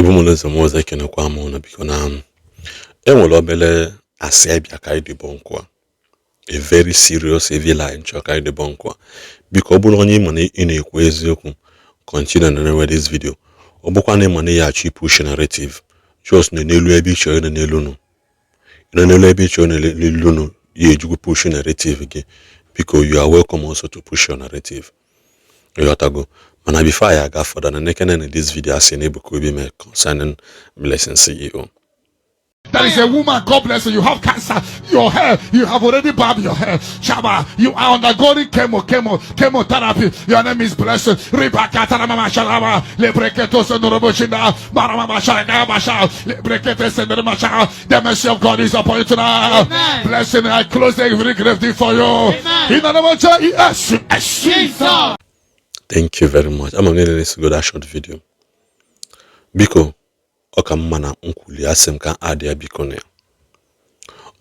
Igbo mụrụ eze m ọzọ, ekenekwa m ụnụ. Biko, na e nwere obere asị abịa ka anyị debunk a, a very serious heavy lie nchọ ka anyị debunk a. Biko, ọ bụrụ onye ịma na ị na-ekwu eziokwu, continue na na this video. Ọ bụkwa na ịma na ị achọ push narrative, just nọ n'elu ebe ị chọrọ ịnọ n'elu nụ, ịnọ n'elu ebe ị chọrọ ịnọ n'elu nụ ya ejikwu push narrative gị. Biko, you are welcome also to push your narrative, ịghọtago? Mana before anyị aga further na nekene na this video asị na Ebuka Obi mee concerning Blessing CEO. There is a woman, God bless you. You have cancer. Your hair, you have already barbed your hair. Shaba, you are undergoing chemo, chemo, chemotherapy. Your name is Blessing. Ribakatara mama shalama. Lebreketo sendorobo shinda. Maramama shaka basha. Lebrekete sendoromasha. The mercy of God is upon you tonight. Amen. Blessing, I close every grave for you. Amen. In the name of Jesus. Jesus. Thank you very much. Ama m niile na-esigo that short video. Biko, ọ ka mma na nkwuli asị m ka adị ya. Biko, na ya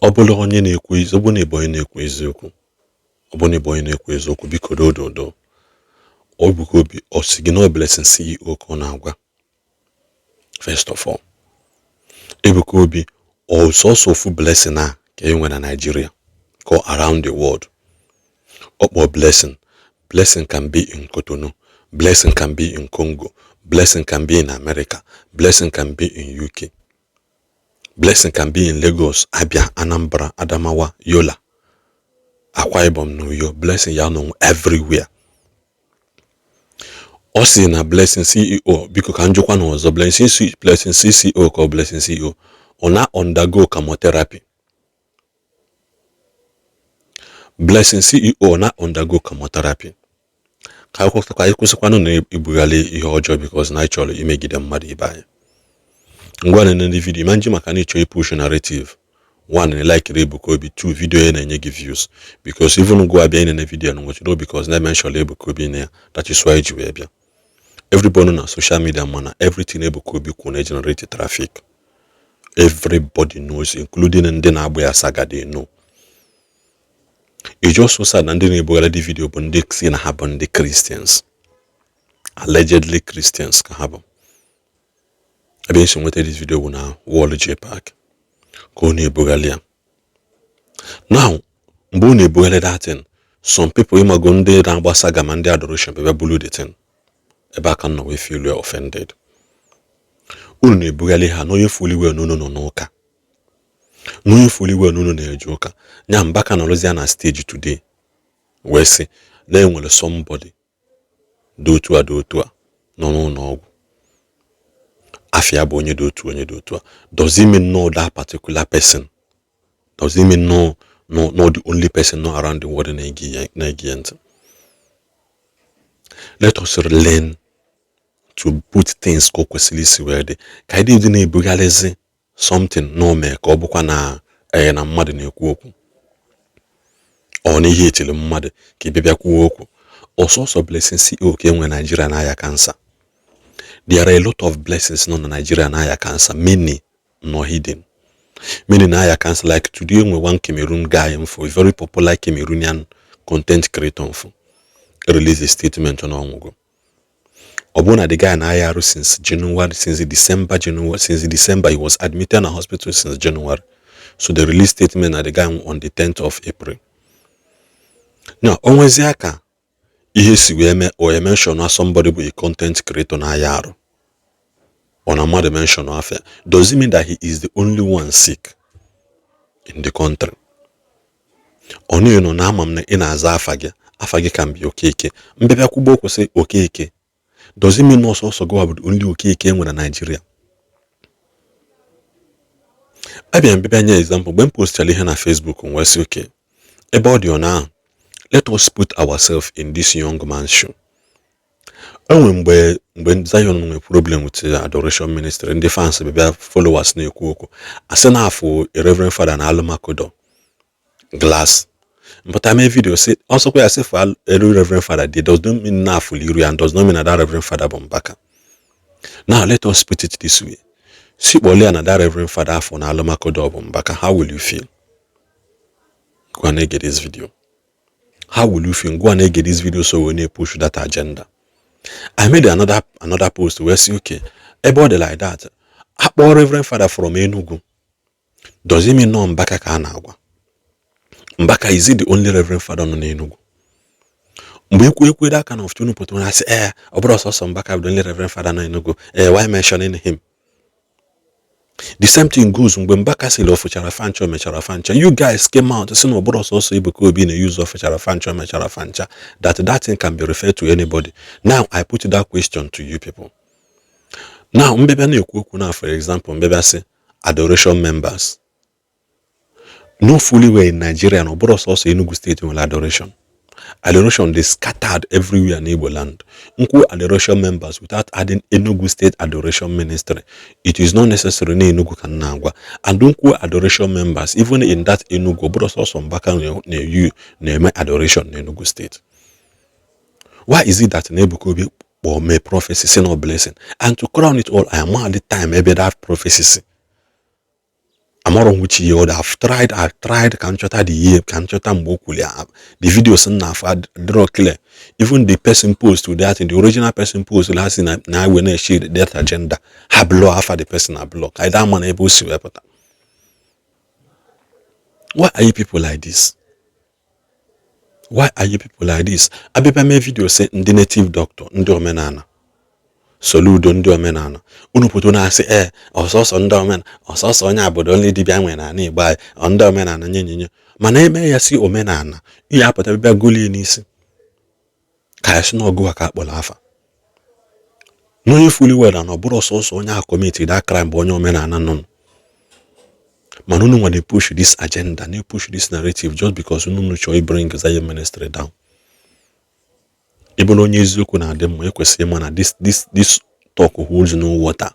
ọ bụrụ onye na-ekwu ọ bụrụ na ịbụ onye na-ekwu eziokwu, ọ bụrụ na ịbụ onye na-ekwu eziokwu, biko dododo. Ebuka Obi ọ sị gị na ọ Blessing CEO ka ọ na-agwa. First of all, Ebuka Obi, ọ sọsọ ofu Blessing a ka e nwere na Nigeria ka around the world? Ọ kpọọ Blessing. Blessing can be in Cotonou, Blessing can be in Congo, Blessing can be in America, Blessing can be in UK, Blessing can be in Lagos, Abia, Anambra, Adamawa, Yola, Akwa Ibom na Uyo. Blessing ya nọ everywhere. Ọ sị na Blessing CEO, biko ka njụkwa na ọzọ, Blessing C, Blessing CCO ka ọ Blessing CEO ọ na undergo chemotherapy. Blessing CEO na undergo chemotherapy. Ka anyị kwụsịkwanụ na ibugharị ihe ọjọọ because na anyị chọrọ imegide mmadụ ibe anyị. Ngwa, na ndị video ma nji maka na ịchọ push narrative. One, na like Ebuka Obi. Two, video ya na-enye gị views, because even go abịa inene video na nwechiro because na mention Ebuka Obi na ya. That is why ji wee bịa. Everybody na social media, mana everything Ebuka Obi kwuru na generate traffic. Everybody knows, including ndị na-agba ya saga, they know. It just so sad na ndị na-ebugharị dị video bụ ndị si na ha bụ ndị Christians, allegedly Christians ka ha bụ. Ebe esi nweta this video bụ na wall JPAC ka ọ na-ebugharị ya. Now, mgbe ọ na-ebugharị that thing, some people, ịmago ndị na-agba saga ma ndị adoration, bịa bulu the thing. Ebe aka nọ wee feel offended. Unu na-ebugharị ha n'onye fuliwe n'unu nọ n'ụka, n'onye fuliwe n'unu na-eje ụka nya. Mbaka nọrọzie na stage today wee sị na enwere somebody dị otu a, dị otu a, nọ n'ụlọ ọgwụ, afịa bụ onye dị otu, onye dị otu a. Does it mean no that particular person? Does it mean no the only person not around the world na-ege ya ntị? Let us learn to put things ka o kwesịrị isi wee dị, ka anyị dị na-ebugharịzi something n'ome ka ọ bụkwa na ee na mmadụ na-ekwu okwu, ọ na ihe etiri mmadụ ka ị bịa bịa kwuo okwu. Ọsọsọ Blessing CEO ka e nwere Nigeria na-aya cancer? There are a lot of Blessings nọ na Nigeria na-aya cancer. Many nọ hidden, many na-aya cancer. Like today, nwe one Cameroon guy mfo, a very popular Cameroonian content creator mfo, release a statement na ọnwụgo. Ọ bụrụ na the guy na-aya arụ since January, since December, January, since December. He was admitted na hospital since January, so the release statement na the guy on the 10th of April. Now, o nwezie aka ihe si wee mee, o mention na somebody bụ a content creator na-aya arụ, ọ na mmadụ mention afia, does it mean that he is the only one sick in the country? Ọ n'ihi nọ na ama m na ị na-aza afa gị, afa gị ka mbi Okeke mbịabịa kwugbo okwu sị Okeke, does it mean na ọsọsọ gị bụ the only Okeke e nwere na Nigeria? Abịa mbịabịa nye example. Mgbe m postara ihe na Facebook m wee sị, okay, ebe ọ dị ọ na ahụ, let us put ourselves in this young man's shoe. Enwe mgbe Zion nwere problem with adoration ministry, ndị fans bịa, followers na-ekwu okwu, asị na afụ a reverend father na alụmakodo glass. Mpụta mee video sị ọsọkwa ya sị for elu reverend father there does not mean na afụli iru ya and does not mean na that reverend father bụ Mbaka. Now let us put it this way: si kpọlie ya na that reverend father afọ na alụmakodo bụ Mbaka, how will you feel? Go and get this video. How will you feel? Go and get this video. So we na push that agenda. I made another post wee sị, okay, ebe ọ dị like that, Akpọọ Reverend Father from Enugu, does it mean nọ Mbaka ka a na-agwa? Mbaka, is it the only Reverend Father nọ n'Enugu? Mgbe ekwu ekwu that kind of thing pụtara na asị, ee, ọ bụrụ ọsọsọ Mbaka bụ the only Reverend Father nọ n'Enugu, ee, why mentioning him? The same thing goes mgbe Mbaka sịrị o fụchara fancha, o mechara fancha. You guys came out sị na ọ bụrụ ọsọsọ Ebuka Obi na-use o fụchara fancha, o mechara fancha, that that thing can be referred to anybody. Now I put that question to you people. Now mbịabịa na-ekwu okwu na, for example, mbịabịa sị adoration members, no, fully well in Nigeria na ọ bụrụ ọsọsọ Enugu State nwere adoration. Adoration dey scattered everywhere in Igbo land. Nkwu adoration members without adding Enugu State Adoration Ministry, it is not necessary na Enugu ka m na-agwa. And nkwu adoration members, even in that Enugu, ọ bụrụ sọsọ Mbaka na-eyu na-eme adoration na Enugu State. Why is it that na Ebuka Obi kpọọ mee prophecy si no blessing? And to crown it all, I am the time ebe that prophecy si amarọ which year. I've tried ka m chọta the year, ka m chọta mgbe o kwuru ya. The videos m na-afụ adịrọ clear. Even the person post to that, the original person post ha si na na we na-share that agenda, ha blur afa the person na blur ka anyị ama na ebe o si wee pụta. Why are you people like this? Why are you people like this? Abịabịa mee video sị ndị native doctor, ndị omenala, Soludo, ndị omenala, unu pụta na-asị, ee, ọsọsọ ndị omenala, ọsọsọ onye obodo ndị dibịa nwere n'ala Igbo anyị, ọ ndị omenala nye nye nye. Mana eme ya si omenala ihe apụta bịa golie n'isi ka ya si na ọgụ ka akpọrọ afa n'onye fully well na ọ bụrụ ọsọsọ onye a commit that crime bụ onye omenala nọ. Mana unu nwere push this agenda, na push this narrative just because unu chọrọ bring Zion Ministry down. Ịbụ na onye eziokwu na-adị mma, ekwesịrị ịma na this talk holds no water.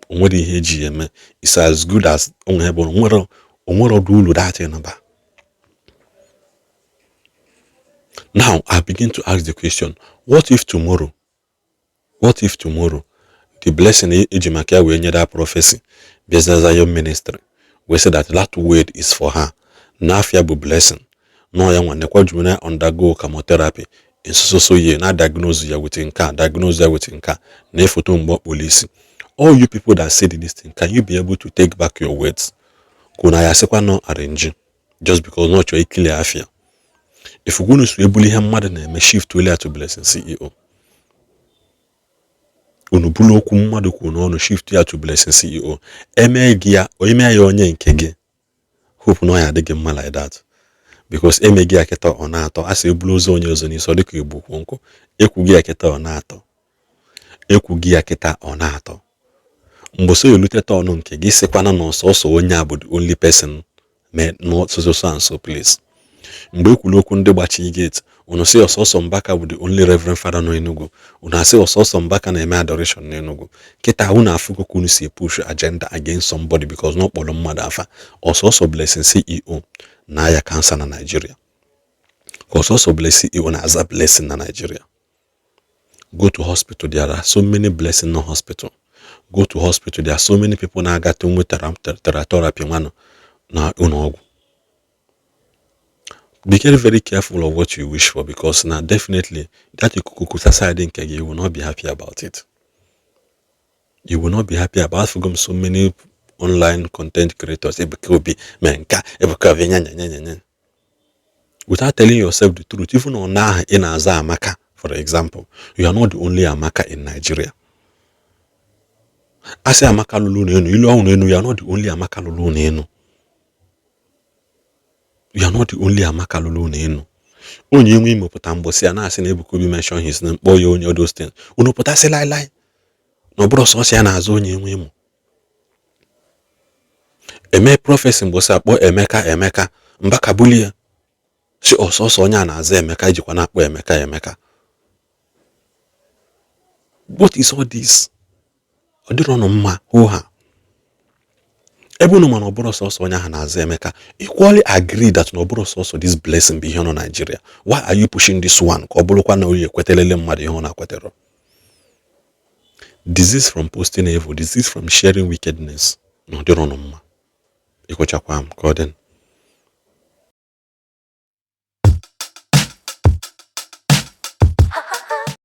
O nwere ihe eji eme. It's as good as onwe ebe onwere onwere ọdụ ulu that thing ba. Now I begin to ask the question, what if tomorrow, what if tomorrow the blessing eji maka ya wee nye that prophecy bịaza Zion Ministry wee say that that word is for her, n'afịa bụ blessing nọ ya nwa nekwa juru na undergo chemotherapy in so so year, na diagnose ya with nke a, diagnose ya with nke a, na efoto mgbe ọ isi. All you people that said this thing, can you be able to take back your words? Ka na ya sịkwa no arrange just because na ọ chọrọ ikili afịa. If unu so ebuli ihe mmadụ na-eme shift only to Blessing CEO, unu bulu okwu mmadụ kwuru n'ọnụ shift ya to Blessing CEO, eme gị ya, eme ya onye nke gị, hope na ọ ya adị gị mma like that, because eme gị ya kịta ọ na-atọ a sị ebulu ozu onye ọzọ n'isi ọ dịka igbo kwuo nkụ. Ekwu gị ya kịta ọ na-atọ, ekwu gị ya kịta ọ na-atọ. Mgbe so elute tọnụ nke gị, sịkwana na ọsọsọ onye a bụ the only person mee no so so and so place. Mgbe ekwuru okwu ndị gbachi gate, unu sị ọsọsọ Mbaka bụ the only Reverend Father nọ Enugu. Unu asị ọsọsọ Mbaka na-eme adoration n'Enugu. Kịta unu afụgo ka unu si push agenda against somebody because na ọ kpọrọ mmadụ afa. Ọsọsọ Blessing CEO na-aya cancer na Nigeria, ka ọsọsọ Blessing CEO na-aza Blessing na Nigeria? Go to hospital, there are so many Blessing no hospital. Go to hospital, there are so many people na-agata nwe therapy nwanụ na ụlọọgwụ. Be very, very careful of what you wish for, because now definitely that ikuku side nke gị, you will not be happy about it. You will not be happy about. Afụgo so many online content creators, Ebuka Obi mee nka, Ebuka Obi nya nya nya nya, without telling yourself the truth. Even on ahụ ị na-aza Amaka, for example, you are not the only Amaka in Nigeria. Asị Amaka lụrụ ụlọ enu, ilu ọhụrụ enu, you are not the only Amaka lụrụ ụlọ enu. You are not the only Amaka lụrụ ụlọ enu. Onye nwe Imo pụta mbọsị ya na-asị na Ebuka Obi mention his name, kpọọ ya onye, those things, unu pụtasị laịlaị na ọ bụrụ sọsọ ya na-azụ onye nwe Imo. Eme prophecy mbọsị akpọ Emeka, Emeka Mbaka bulie ya si ọsọsọ onye a na-aza Emeka ijikwa na-akpọ Emeka Emeka. What is all this? Ọ dịrọ nụ mma hụ ha ebe unu mana ọ bụrụ sọsọ onye ahụ na-aza Emeka. Equally agree that na ọ bụrụ sọsọ this blessing bụ ihe nọ Nigeria. Why are you pushing this one ka ọ bụrụkwa na onye ekwetelele mmadụ ihe ọ na-akweterọ? Desist from posting evil, desist from sharing wickedness. Na ọ dịrọ nụ mma. Ịkwụchakwa m ka ọ dị.